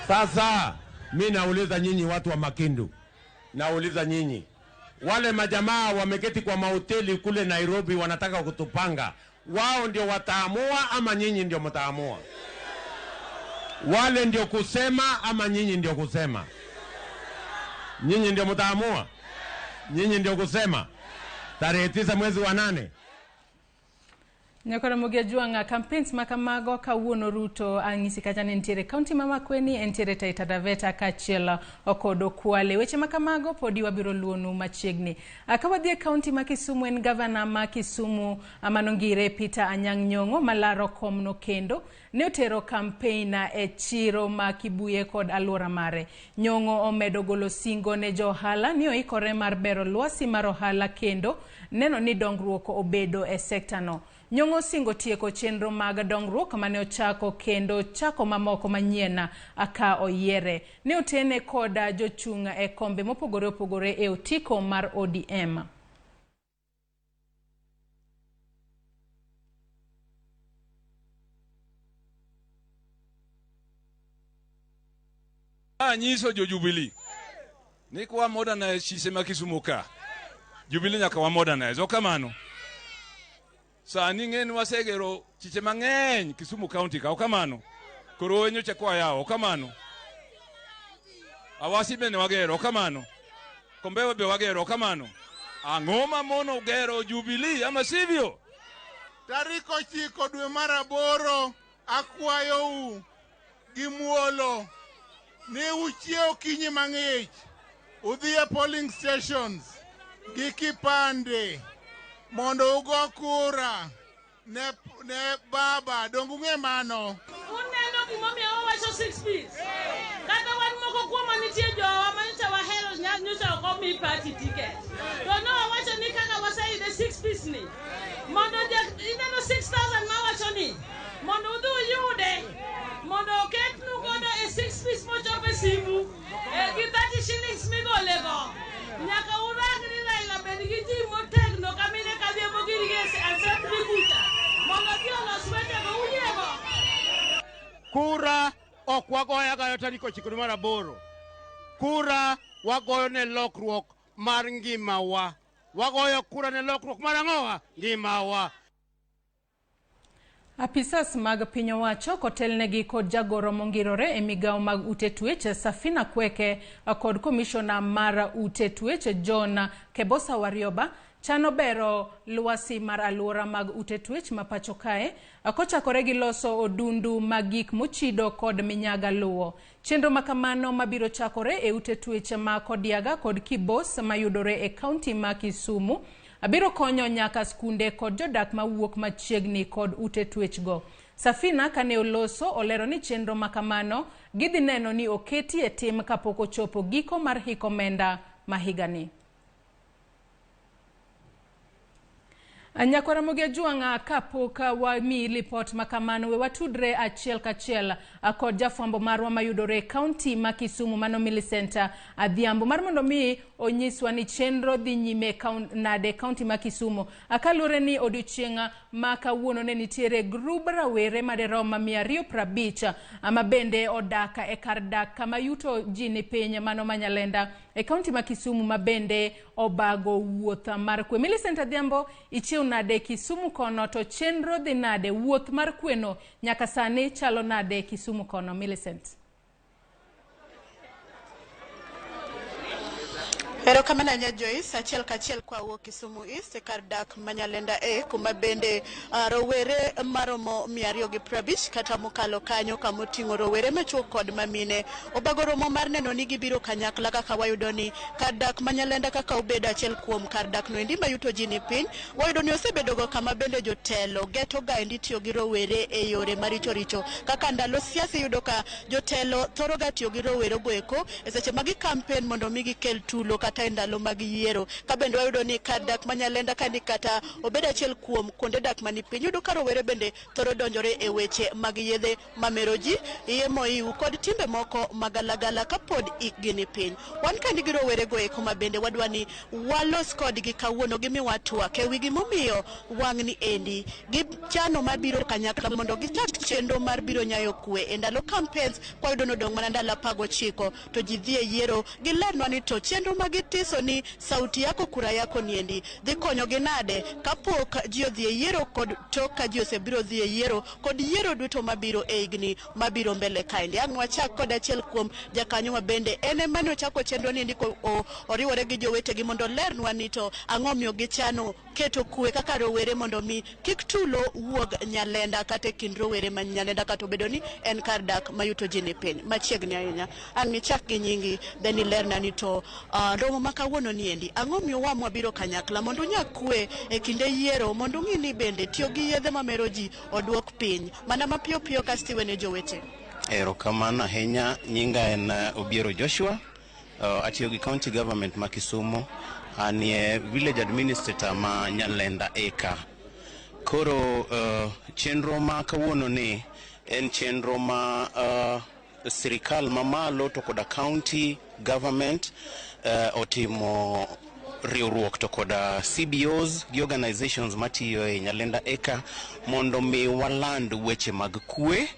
Sasa mi nauliza nyinyi watu wa Makindu, nauliza nyinyi, wale majamaa wameketi kwa mahoteli kule Nairobi wanataka kutupanga, wao ndio wataamua ama nyinyi ndio mtaamua? Wale ndio kusema ama nyinyi ndio kusema? Nyinyi ndio mtaamua? Nyinyi ndio kusema? Tarehe 9 mwezi wa 8. Nyakora Juanga campaigns makamago kawuono Ruto ang'isi kacha ni nitiere kaunti ma Makueni, entiere Taita Taveta kaachiel kod Kwale. Weche makamago podi wabiro luonu machiegni. Ka wadhi e kaunti ma Kisumu, en gavana ma Kisumu manongire Peter Anyang' Nyong'o malaro komno kendo ne otero campaign e chiro ma Kibuye kod alwora mare. Nyong'o omedo golo singo ne jo ohala ni oikore mar bero lwasi mar ohala kendo neno ni dongruok obedo e sekta no. Nyong'o singo tieko chenro mag dongruok mane ochako kendo chako mamoko manyien ka oyiere. Ne otene koda jochung' e kombe mopogore opogore e otiko mar ODM. Anyiso jo Jubilee ni kwa modernize chise ma Kisumu ka. Jubilee nyaka wa modernize. Okamano. Sani ng'eni wasegero chiche mang'eny Kisumu County ka, okamano. Koro nyocha kwa yao, okamano. Awasi bende wagero, okamano. Kombewa be wagero, okamano. Ang'o ma mono gero Jubilee ama sivyo? Tarik 9 dwe mar 8 akwayou gi muolo ni uchiew okinyi mang'ich, udhi e polling stations gi kipande mondo ugo kura ne baba. Donge ung'e mano? Uneno gimomiyo wawacho 6 Ps? Kata wan moko kuomwa nitie jowa manyocha wahero nyocha ok omi party ticket. To ne wawacho ni kaka waseyude 6 Ps ni, mondo ineno 6,000 mawacho ni mondo udhi uyude, mondo oketnu godo e 6 Ps mochop e simu gi 30 shillings migolego. Nyaka urang ni Raila bed gi ji motegno kamine kadhiambo gin gi assembly kucha mondo ji olos wechego uyiego. Kura ok wagoyo agoya tarik 9 mar 8. Kura wagoyo ne lokruok mar ngimawa. Wagoyo kura ne lokruok mar ang'owa? Ngimawa. Apisas mag piny owacho kotelnegi kod jagoro mongirore e migawo mag ute twech Safina Kweke kod komishona mar ute twech John Kebosa Warioba chano bero lwasi mar alwora mag ute twech ma pacho kae kochakore gi loso odundu mag gik mochido kod minyaga luwo. Chenro makamano mabiro chakore e ute twech ma Kodiaga kod Kibos mayudore e kaunti ma Kisumu abiro konyo nyaka skunde kod jodak mawuok machiegni kod ute twechgo. Safina kane oloso olero ni chenro makamano gidhi neno ni oketi e tim kapok ochopo giko mar hik omenda ma higani. Nyakwara Ramogi Ajwang'a, kapok wamiyi lipot makamano, we watudre achiel kachiel kod jafwambo marwa mayudore e kaunti ma Kisumu mano Millicent Adhiambo mar mondo mi onyiswa ni chenro dhi nyime nade kaunti ma Kisumu. Kaluwore ni odiochieng' ma kawuono ne nitiere grub rawere maderom 250 ma bende odak e kar dak kama yuto ji ni piny mano Manyalenda e kaunti ma Kisumu ma bende obago wuoth mar kwe. Millicent Adhiambo, ichiew nade Kisumu kono to chenro dhi nade? Wuoth mar kweno nyaka sani chalo nade Kisumu kono, Millicent? Erokamano ahinya Joyce, achiel kachiel kwawuok Kisumu East e kar dak ma Nyalenda A kuma bende rowere maromo 250 kata mokalo kanyo kamoting'o rowere machuo kod mamine obago romo mar neno ni gibiro kanyakla kaka wayudo ni kar dak ma Nyalenda kaka obedo achiel kuom kar dak no endi ma yuto ji ni piny wayudo ni osebedogo kama bende jotelo geto ga endi tiyo gi rowere e yore maricho richo kaka ndalo siasa iyudo ka jotelo thoro ga tiyo gi rowere go eko e seche ma gi campaign mondo mi gikel tulo kata e ndalo mag yiero ka bende wayudo ni kar dak ma Nyalenda ka ni kata obed achiel kuom kuonde dak mani piny iyudo ka rowere bende thoro donjore e weche mag yedhe mamero ji iye moiw kod timbe moko magalagala kapod ikgi ni piny. Wan ka nigi rowere go eko ma bende wadwa ni walos kodgi kawuono gimiwa twak e wi gimomiyo wang'ni endi gichano mabiro kanyakla mondo gichak chenro mar biro nyayo kwe e ndalo campaigns kwayudo nodong' mana ndalo 19 to ji dhi e yiero gilernwa ni to chenro ma gitiso ni sauti yako kura yako niendi dhi konyogi nade kapok ji odhi e yiero kod tok ka ji osebiro dhi e yiero kod yiero duto mabiro e higni mabiro mbele kaendi. Ang' wachak kod achiel kuom jakanyo ma bende en ema ne ochako chenro ni endi oriwore gi jowetegi mondo olernwa ni to ang'o omiyo gichano keto kwe kaka rowere mondo mi kik tulo wuog Nyalenda kata e kind rowere ma Nyalenda kata obedo ni en kar dak ma yuto ji ni piny. Machiegni ahinya. Ang' nichak gi nyingi then ilerna ni to romo ma kawuono ni endi ang'o omiyo wamwa biro kanyakla mondo unyag kwe e kinde yiero mondo ung'i ni bende tiyo gi yedhe mamero ji oduok piny mana mapiyo piyo kasto iwene jowete. Erokamano ahinya. Nyinga en Obiero Joshua. Atiyo gi county government ma Kisumu. Anie village administrator ma Nyalenda Eka. Koro chenro ma kawuono ni en chenro ma sirikal mamalo to koda county government otimo riwruok to koda CBOs gi organizations matiyo e Nyalenda Eka mondo mi waland weche mag kwe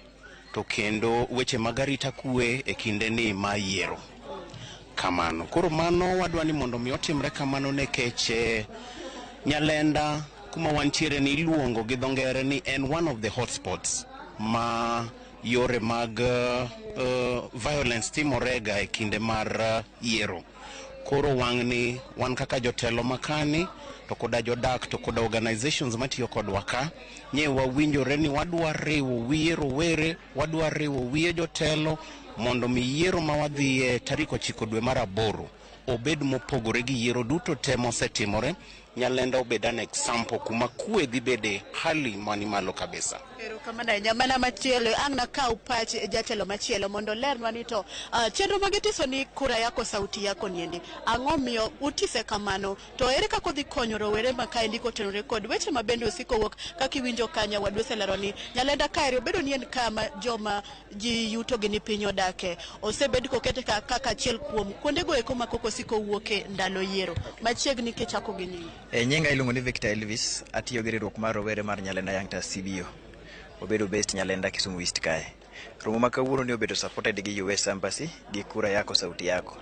to kendo weche mag arita kwe e kinde ni ma yiero. Kamano. Koro mano wadwa ni mondo mi otimre kamano nikech Nyalenda kuma wantiere ni iluongo gi dho ngere ni en one of the hotspots ma yore mag violence timorega e kinde mar yiero. Koro wang'ni wan kaka jotelo makani to koda jodak to koda organizations matiyo kodwa ka nye wawinjore ni wadwa riwo wiye rowere, wadwa riwo wiye jotelo mondo mi yiero ma wadhiye tarik 9 dwe mar 8 obed mopogore gi yiero duto te mosetimore. Nyalenda obed an example kuma kwe dhi bede hali mani malo kabisa. Erokamano ahinya. Mana machielo ang' nakaw pach jatelo machielo mondo olernwa ni to chenro magitiso ni kura yako sauti yako niendi ang'o miyo utise kamano to ere kaka odhi konyo rowere ma kaendi kotenore kod weche ma bende osiko wuok kaka iwinjo kanya wadu oselero ni Nyalenda kaeri obedo ni en kama joma ji yuto gi ni piny odake osebed kokete kaka achiel kuom kuondego eko ma koko osiko wuoke ndalo yiero. Machiegni kichako gi nyingi. Nyinga iluongo ni Victor Elvis, atiyo gi riwruok mar rowere mar Nyalenda Young Stars CBO. Obedo based Nyalenda Kisumu East kae. Romo ma kawuono ni obedo supported gi US Embassy gi Kura Yako Sauti Yako.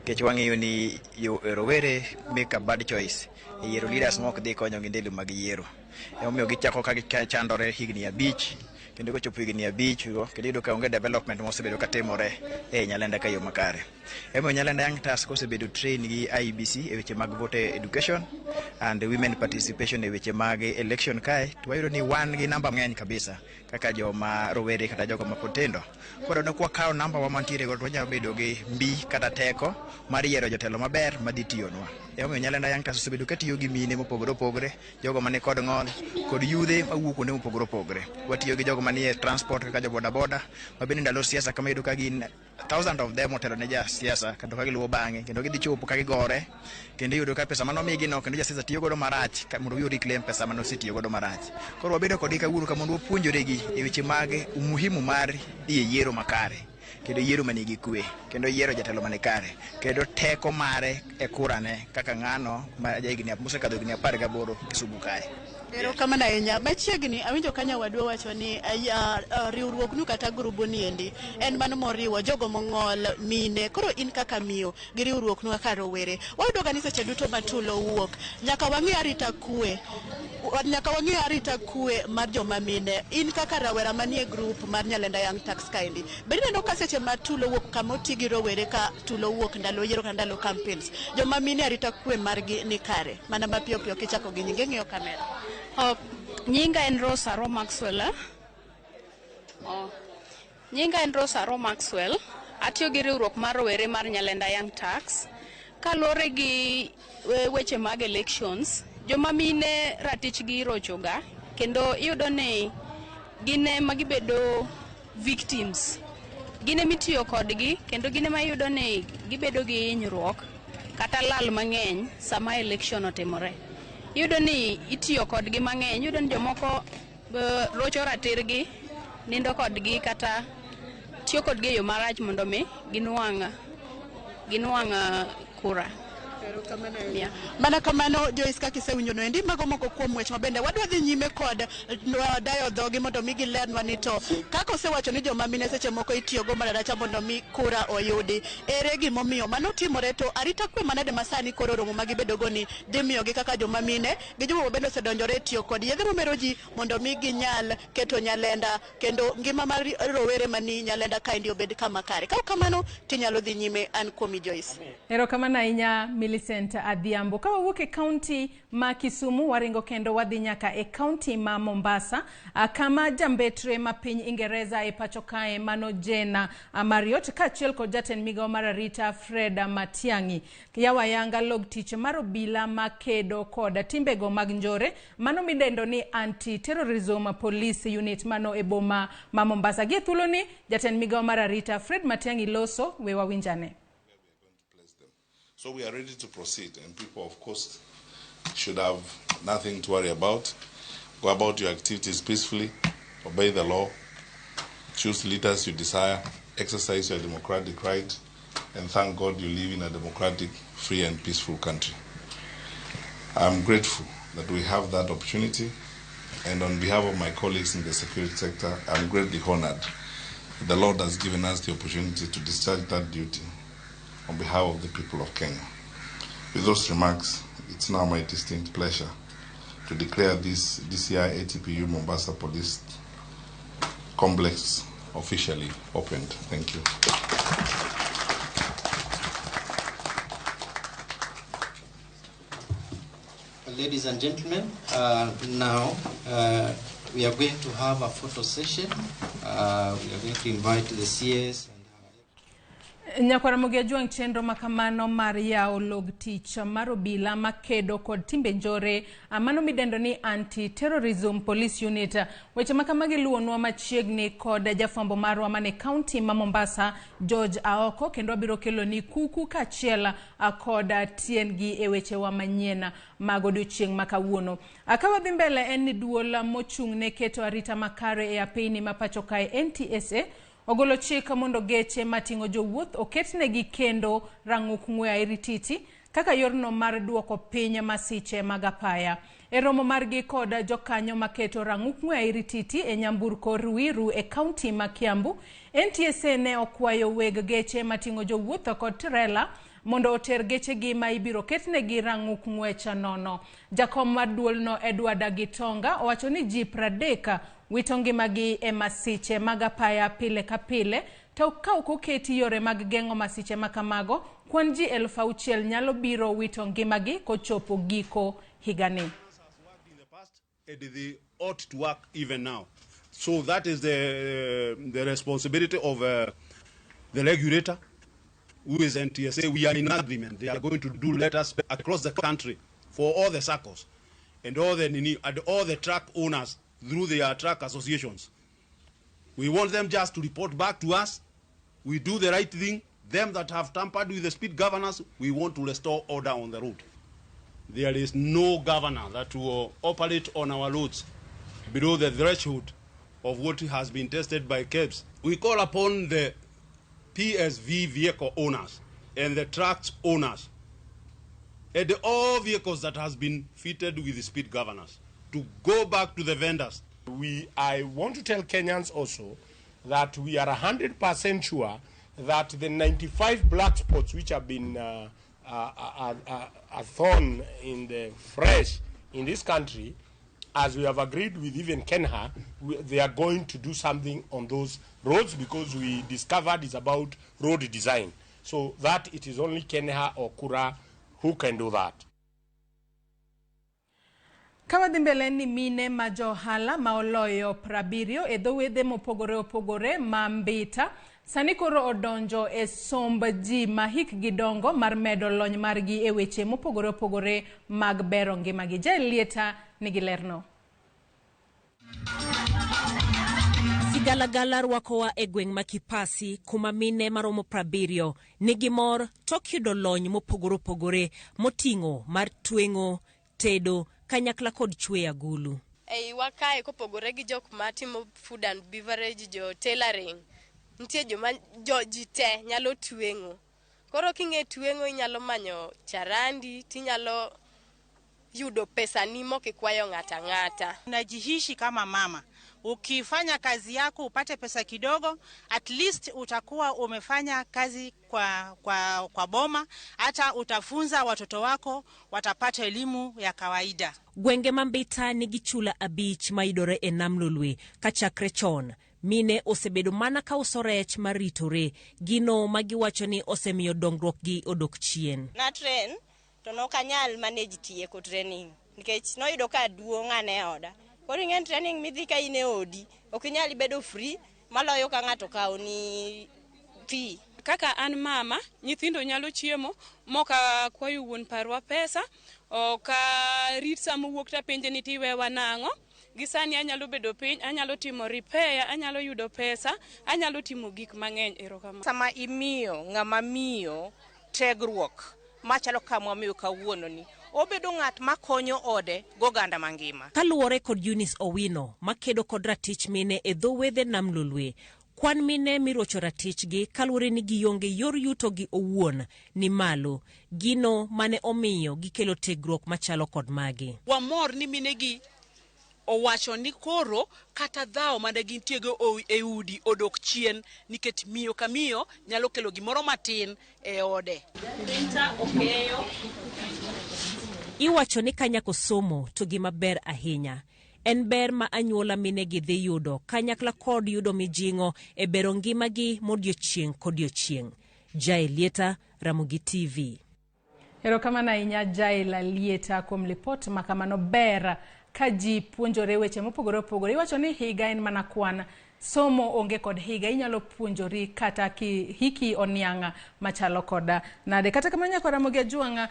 Nikech wang'eyo ni rowere make a bad choice e yiero leaders ma ok dhi konyogi ndalo mag yiero. Emomiyo gichako ka gichandore higni 5 kendo kochopo higni 5 go kendo iyudo ka onge development mosebedo katimore e Nyalenda ka yo makare. Emomiyo Nyalenda Young Stars kosebedo train gi IEBC e weche mag voter education and women participation e weche mag election kae to wayudo ni wan gi namba mang'eny kabisa kaka joma rowere kata jogo mapod tindo. Koro ne kwakawo namba wa mantiere go to wanyalo bedo gi mbi kata teko mar yiero jotelo maber madhi tiyonwa. Emomiyo Nyalenda Young Stars osebedo katiyo gi mine mopogore opogore, jogo mani kod ng'ol kod yudhe mawuok kuonde mopogore opogore. Watiyo gi jogo manie transport kaka jo boda boda ma bende ndalo siasa kama iyudo ka gin thousand of them otelo ne ja siasa kendo ka giluwo bang'e kendo gidhi chopo ka gigore kendo iyudo ka pesa manomigi no kendo jasiasa tiyo godo marach mondo obi reclaim pesa mane osetiyo godo marach. Koro wabedo kodgi kawuono ka mondo wapuonjore gi e weche mag umuhimu mar dhi e yiero makare kendo yiero manigi kwe kendo yiero jatelo mani kare kendo teko mare e kurane kaka ng'ano ma jahigni mosekadho higni 18 Kisumu kae. Erokamano ahinya. Machiegni awinjo ka nyawadwa wacho ni riwruognu kata grubu ni endi en mano moriwo jogo mong'ol, mine. Koro in kaka miyo gi riwruoknu kaka rowere, wayudo ga ni seche duto ma tulo wuok nyaka wang'i arita kwe, nyaka wang'i arita kwe mar joma mine. In kaka rawera manie grup mar Nyalenda Young Turks kaendi, bende ineno ka seche ma tulo wuok kama oti gi rowere ka tulo wuok ndalo yiero kata ndalo campaigns, joma mine arita kwe margi ni kare? Mana mapiyo piyo kichako gi nyinge ng'iyo kamera. Oh, nyinga en Rose Aro Maxwell. Eh? Oh. Nyinga en Rose Aro Maxwell. Atiyo gi riwruok mar rowere mar Nyalenda Young Turks. Kaluwore gi weche mag elections, joma mine ratichgi irochoga kendo iyudo ni gin ema gibedo victims. Gin ema itiyo kodgi kendo gin ema iyudo ni gibedo gi hinyruok kata lal mang'eny sama election otimore. Iyudo ni itiyo kodgi mang'eny, iyudo ni jomoko rocho ratirgi, nindo kodgi kata tiyo kodgi e yo marach mondo mi ginwang' kura. Yeah. Mana kamano Joyce, kaka isewinjo noendi mago moko kuom weche mabende wadwa dhi nyime kod dayo dhogi mondo mi gilernwa ni to kaka osewacho ni joma mine seche moko itiyogo mararacha mondo mi kura oyudi, ere gimomiyo mano timore, to arita kwe manade ma sani koro romo ma gibedogo ni dhi miyogi kaka joma mine gi joma bende osedonjore e tiyo kod yedhe mamero ji mondo mi ginyal keto Nyalenda kendo ngima mar rowere mani Nyalenda kaendi obed kama kare. Ka ok kamano tinyalo dhi nyime. An kuomi Joyce. Erokamano ahinya Millicent Adhiambo. Ka wawuok e kaunti ma Kisumu, waringo kendo wadhi nyaka e kaunti ma Mombasa, kama jambetre ma piny Ingereza e pacho kae mano Jane Marriott kaachiel kod jatend migawo mar arita Fred Matiang'i yawo ayanga log tich mar obila makedo kod timbego mag njore mano midendo ni Anti-Terrorism Police Unit mano e boma ma Mombasa. Gie thuoloni jatend migawo mar arita Fred Matiang'i loso, we wawinjane. So we are ready to proceed, and people, of course, should have nothing to worry about. Go about your activities peacefully, obey the law, choose leaders you desire, exercise your democratic right, and thank God you live in a democratic, free, and peaceful country. I'm grateful that we have that opportunity, and on behalf of my colleagues in the security sector, I'm greatly honored that the Lord has given us the opportunity to discharge that duty on behalf of the people of Kenya. With those remarks, it's now my distinct pleasure to declare this DCI ATPU Mombasa Police Complex officially opened. Thank you. Ladies and gentlemen, now we are going to have a photo session. We are going to invite the CS. Nyakwaramogi Ajwang' chenro makamano mar yawo log tich mar obila makedo kod timbe njore mano midendo ni Anti-Terrorism Police Unit. Weche makamagi luwonwa machiegni kod jafwambo marwa mane kaunti ma Mombasa George Aoko, kendo wabiro keloni kuku kaachiel kod tiendgi e wechewa manyien mag odiochieng' ma kawuono. Ka wadhi mbele en ni duol mochung' ne keto arita makare e apeyni ma pacho kae NTSA ogolo chik mondo geche mating'o jowuoth oketnegi kendo rang'uk ng'we airititi kaka yorno mar duoko piny masiche mag apaya. E romo margi kod jokanyo maketo rang'uk ng'we airititi e nyamburko Ruiru e kaunti ma Kiambu, NTSA ne okwayo weg geche mating'o jowuoth kod trela mondo oter gechegi ma ibiro ketnegi rang'uk ng'wech nono. Jakom mar duolno Edward Gitonga owacho ni ji 30 wito ngimagi e masiche mag apaya pile ka pile, to ka ok oketi yore mag geng'o masiche makamago, kwan ji 6,000 nyalo biro wito ngimagi kochopo giko higani. They ought to work even now. So that is the responsibility of the regulator, who is NTSA. We are in agreement. They are going to do letters across the country for all the circles and all the and all the truck owners through their truck associations. We want them just to report back to us. We do the right thing. Them that have tampered with the speed governors, we want to restore order on the road. There is no governor that will operate on our roads below the threshold of what has been tested by KEBS. We call upon the PSV vehicle owners and the truck owners and all vehicles that has been fitted with the speed governors to go back to the vendors. I want to tell Kenyans also that we are 100% sure that the 95 black spots which have been a thorn in the flesh in this country As we have agreed with even Kenha, they are going to do something on those roads because we discovered it's about road design. So that it is only Kenha or Kura who can do that. Kawadhi mbele ni mine ma johala ma oloyo 70 e dho wedhe mopogore opogore ma Mbita sani koro odonjo e somb ji ma hikgi dongo mar medo lony margi e weche mopogore opogore mag bero ngimagi. Jael Lieta nigi lerno. Sigalagala rwakowa e gweng' ma Kipasi kuma mine maromo 70 nigi mor tok yudo lony mopogore opogore moting'o mar tweng'o, tedo, kanyakla kod chweyo agulu. Eiwa kae kopogore gi jok matimo food and beverage, jo tailoring, nitie joma jo ji te nyalo tweng'o. Koro king'e tweng'o inyalo manyo charandi tinyalo yudo pesa ni mokikwayo ng'ata ng'ata. Unajihishi kama mama. Ukifanya kazi yako upate pesa kidogo, at least utakuwa umefanya kazi kwa boma, hata utafunza watoto wako watapata elimu ya kawaida. Gwenge ma Mbita nigi chula 5 mayudore e Nam Lolwe kachakre chon. Mine osebedo mana ka uso rech maritore, gino magiwacho ni osemiyo dongruokgi odok chien. Na train to nokanyal manage tieko training nikech noyudo ka duong' ane e oda. Koro ing'e training midhi ka in e odi, ok inyal bedo free maloyo ka ng'ato kawoni fee. Kaka an mama, nyithindo nyalo chiemo moka kwayo wuon parwa pesa, ok arit sama owuok tapenje ni tiwewa nang'o. Gi sani anyalo bedo piny, anyalo timo repair, anyalo yudo pesa, anyalo timo gik mang'eny. Erokamano. Sama imiyo ng'ama miyo tegruok machalo kama wamiyo kawuono ni, obedo ng'at makonyo ode goganda mangima. Kaluwore kod Eunice Owino makedo kod ratich mine e dho wedhe Nam Lolwe, kwan mine mirocho ratichgi kaluwore ni gionge yor yuto gi owuon ni malo, gino mane omiyo gikelo tegruok machalo kod magi. Wamor ni minegi owacho ni koro kata dhawo mane gintiego e udi odok chien nikech miyo ka miyo nyalo kelo gimoro matin e ode. Iwacho ni kanyako somo to gima ber ahinya en ber ma anyuola minegi dhi yudo kanyakla kod yudo mijing'o e bero ngimagi modiochieng' kodiochieng'. Jael Lieta, Ramogi TV. Erokamano ahinya Jael Lieta kuom lipot ma kamano. Ber ka ji puonjore weche mopogore opogore. Iwacho ni higa en mana kwan, somo onge kod higa, inyalo puonjori kata ki hiki oniang' machalo koda nade. Kata kamano nyaka Ramogi Ajwang',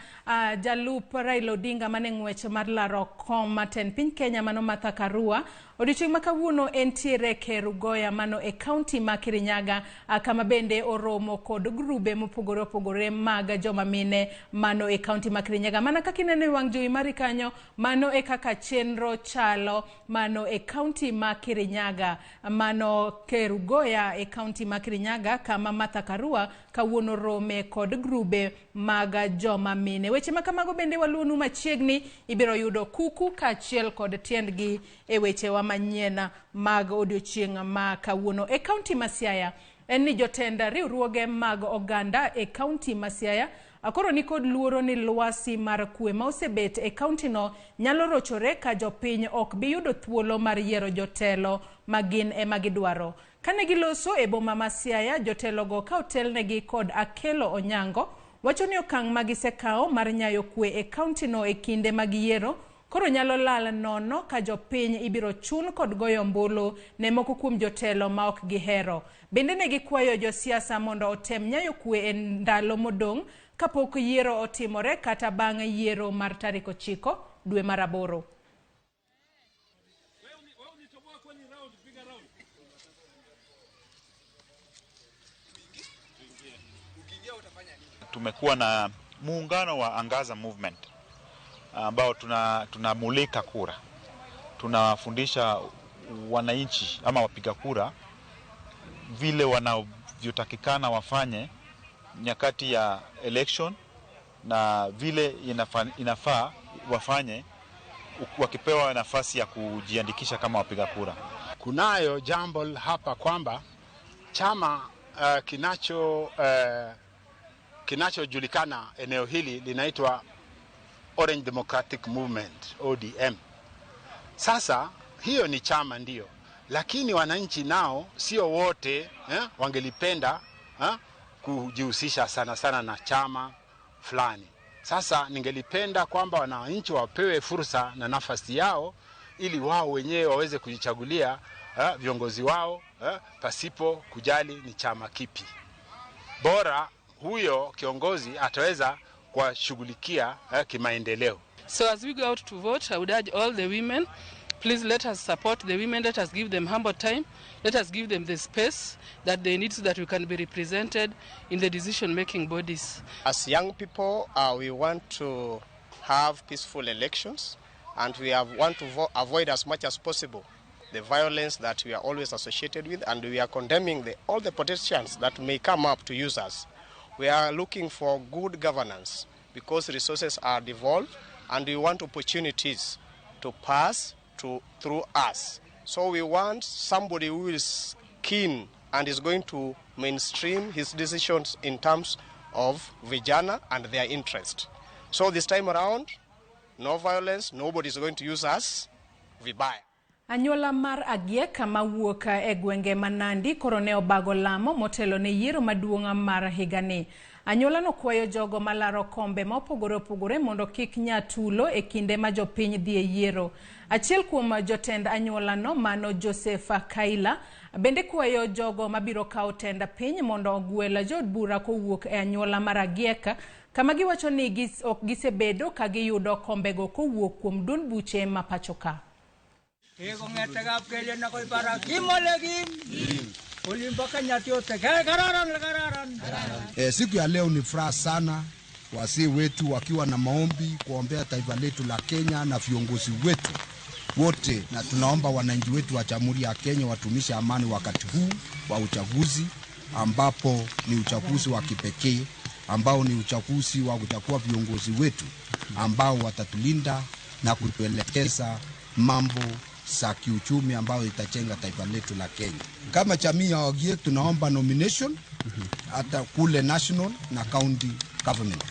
jalup Raila Odinga mane ng'wech mar laro kom tend piny Kenya mano Martha Karua, odiochieng' ma kawuono entiere Kerugoya mano e kaunti ma Kirinyaga, kama bende oromo kod grube mopogore opogore mag joma mine mano e kaunti ma Kirinyaga. Mana kaka ineno e wang' jowi mari kanyo, mano e kaka chenro chalo mano e kaunti ma Kirinyaga, mano Kerugoya e kaunti ma Kirinyaga, kama Martha Karua kawuono rome kod grube mag joma mine. Weche ma kamago bende waluonu machiegni, ibiro yudo kuku kaachiel kod tiendgi e wechewa manyien mag odiochieng' ma kawuono. E kaunti ma Siaya, en ni jotend riwruoge mag oganda e kaunti ma Siaya koro nikod luoro ni lwasi mar kwe ma osebet e kaunti no nyalo rochore ka jopiny ok bi yudo thuolo mar yiero jotelo ma gin ema gidwaro. Kane giloso e boma ma Siaya, jotelogo ka otelnegi kod Akelo Onyango wacho ni okang' ma gisekawo mar nyayo kwe e kaunti no e kinde mag yiero koro nyalo lal nono ka jopiny ibiro chun kod goyo ombulu ne moko kuom jotelo ma ok gihero. Bende ne gikwayo josiasa mondo otem nyayo kwe e ndalo modong' kapok yiero otimore kata bang' yiero mar tarik 9 dwe mar 8. Tumekuwa na muungano wa Angaza Movement ambao tunamulika kura, tunafundisha wananchi ama wapiga kura vile wanavyotakikana wafanye nyakati ya election na vile inafaa wafanye wakipewa nafasi ya kujiandikisha kama wapiga kura. Kunayo jambo hapa kwamba chama kinachojulikana eneo hili linaitwa Orange Democratic Movement, ODM. Sasa hiyo ni chama ndio, lakini wananchi nao sio wote wangelipenda kujihusisha sana sana na chama fulani. Sasa ningelipenda kwamba wananchi wapewe fursa na nafasi yao ili wao wenyewe waweze kujichagulia viongozi wao pasipo kujali ni chama kipi. Bora huyo kiongozi ataweza kuwashughulikia kimaendeleo. So as we go out to vote, I would urge all the women, please let us support the women, let us give them humble time, let us give them the space that they need so that we can be represented in the decision-making bodies. As young people, we want to have peaceful elections, and we want to avoid as much as possible the violence that we are always associated with, and we are condemning all the politicians that may come up to use us. We are looking for good governance because resources are devolved, and we want opportunities to pass through us. So we want somebody who is keen and is going to mainstream his decisions in terms of vijana and their interest. So this time around, no violence, nobody is going to use us vibaya. Anyuola mar Agiek mawuok e gwenge ma Nandi koro ne obago lamo motelo ne yiero maduong' mar higani. Anyuola no kwayo jogo malaro kombe ma opogore opogore mondo kik nya tulo e kinde ma jopiny dhi e yiero. Achiel kuom jotend anyuola no mano Joseph Kaila bende kwayo jogo mabiro kawo tend piny mondo ogwel jood bura kowuok e anyuola mar Agiek kama giwacho ni ok gisebedo ka giyudo kombego kowuok kuom duond buche ma pacho ka. Siku ya leo ni furaha sana, wazee wetu wakiwa na maombi kuombea taifa letu la Kenya na viongozi wetu wote, na tunaomba wananchi wetu wa Jamhuri ya Kenya watumishe amani wakati huu wa uchaguzi, ambapo ni uchaguzi wa kipekee, ambao ni uchaguzi wa kuchagua viongozi wetu ambao watatulinda na kutuelekeza mambo za kiuchumi ambayo itajenga taifa letu la Kenya. Kama jamii ya Ogiek tunaomba nomination hata kule national na county government.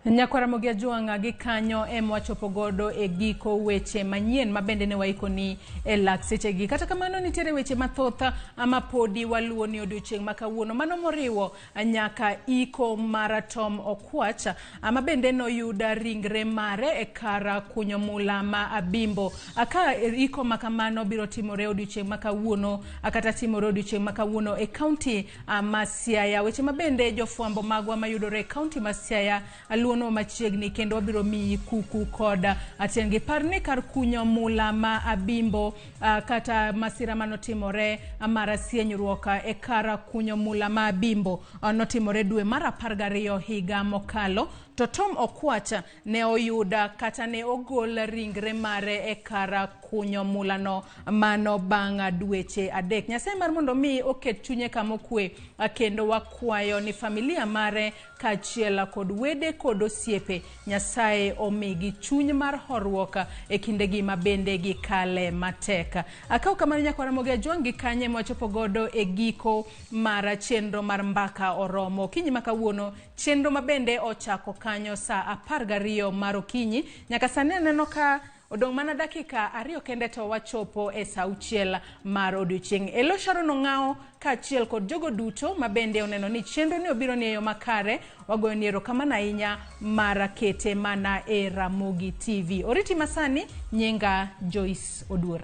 Nyakwaramogi Ajwang' gi kanyo ema wachopo godo e giko weche manyien mabende ne waikoni e lak sechegi. Kata kamano nitiere weche mathoth ama podi waluwo ni odiochieng' ma kawuono, mano moriwo nyaka iko mar Tom Okwach ama bende noyuda ringre mare e kar kunyo mula ma Abimbo. Ka iko ma kamano biro timore odiochieng' ma kawuono kata timore odiochieng' ma kawuono e kaunti ma Siaya. Weche mabende jofwambo magwa mayudore e kaunti ma Siaya luono machiegni kendo wabiro miyi kuku kod ateng'. Par ni kar kunyo mula ma Abimbo kata masira manotimore mar sienyruok e kar kunyo mula ma Abimbo notimore dwe mar 12 higa mokalo, to Tom Okwach ne oyuda kata ne ogol ringre mare e kar kunyo mula no mano bang' dweche 3. Nyasaye mar mondo mi oket chunye kama okwe, kendo wakwayo ni familia mare kaachiel kod wede kod osiepe Nyasaye omigi chuny mar horuok e kindegi ma bende gikale matek. Akaw kamano Nyakwaramogi Ajwang' gi kanye mwachopo godo e giko mar chenro mar Mbaka Oromo okinyi ma kawuono, chenro ma bende ochako kanyo saa 12 mar okinyi. Nyaka sani aneno ka odong' mana dakika 2 kende to wachopo e saa 6 mar odiochieng'. Elo Sharon Ong'ao kaachiel kod jogo duto ma bende oneno ni chenro ni obiro ni e yo makare, wagoyo ni erokamano ahinya mar kete mana e Ramogi TV. Oriti masani, nyinga Joyce Oduor.